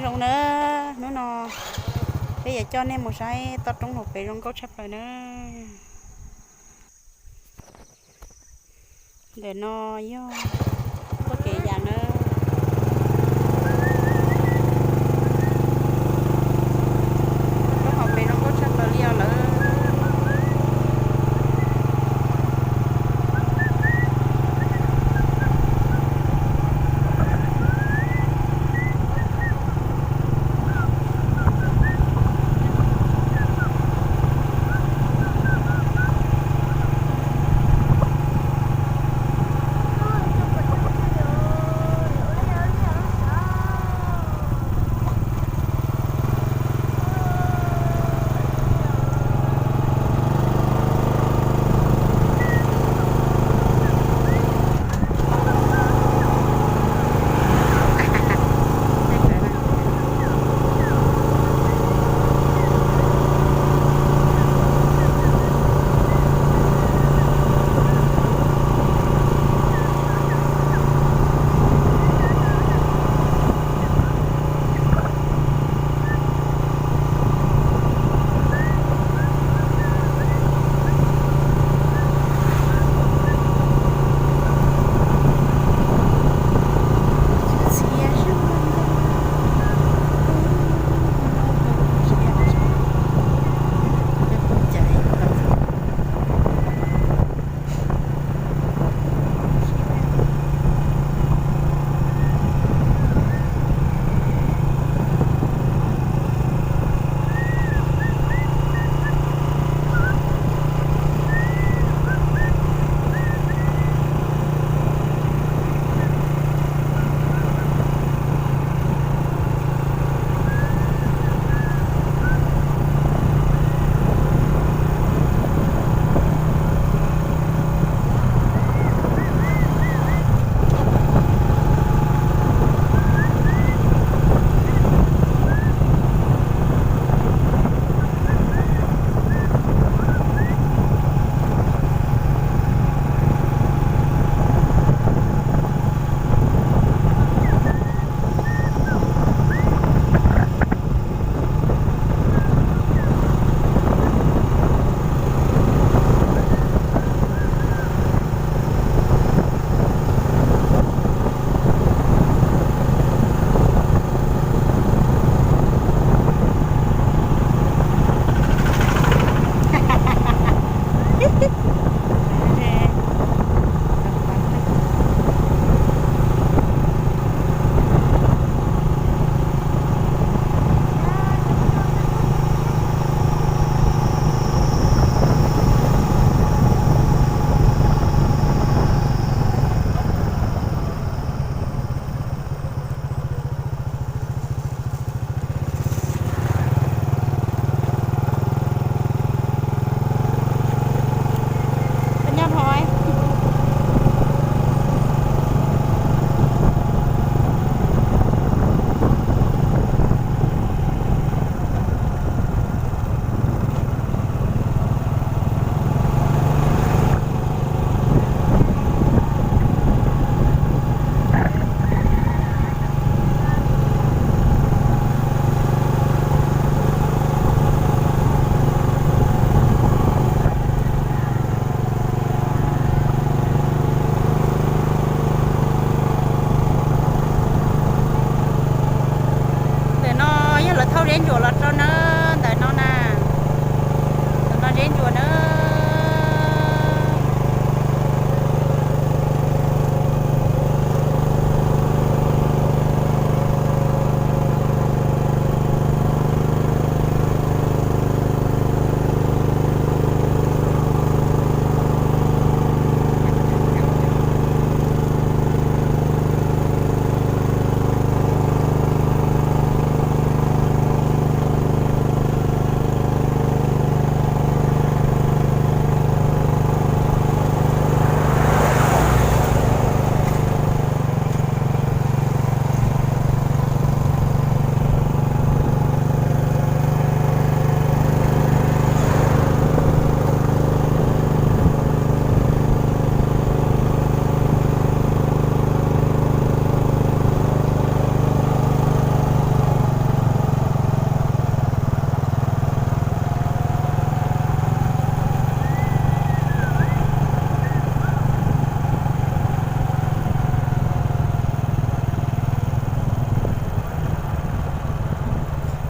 Zoo na, hnub no peb yuav coj nej mus saib toj roob hauv pes zoo nkauj tshaj plaws na. Ntawm no yog txoj kev yam na. Roob hauv pes zoo nkauj tshaj plaws li os lawm.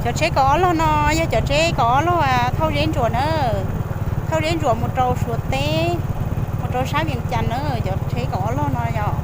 Cov tsheb kaum ob log no yog cov tsheb kaum ob log thauj zeb ntsuas na, thauj zeb ntsuas mus rau Suav teb, mus rau sab Vias Cas na, cov tsheb kaum ob log no yog.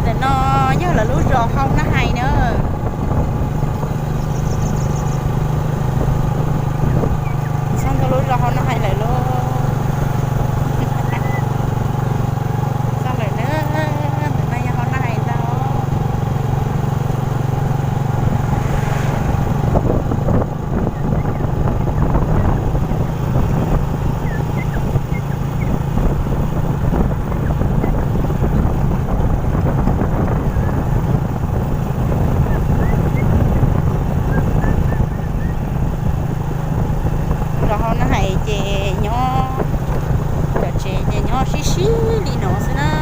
Ntawm no yog lawv lub zos Hau Nab Hais na. Txog ntua lub zos Hau Nab Hais lawm lauj. Txog lawm na, ntawm no yog Hau Nab Hais ntag. Zos Hau Nab Hais ces nyob, cov tsev ces nyob sib sib li no xwb na.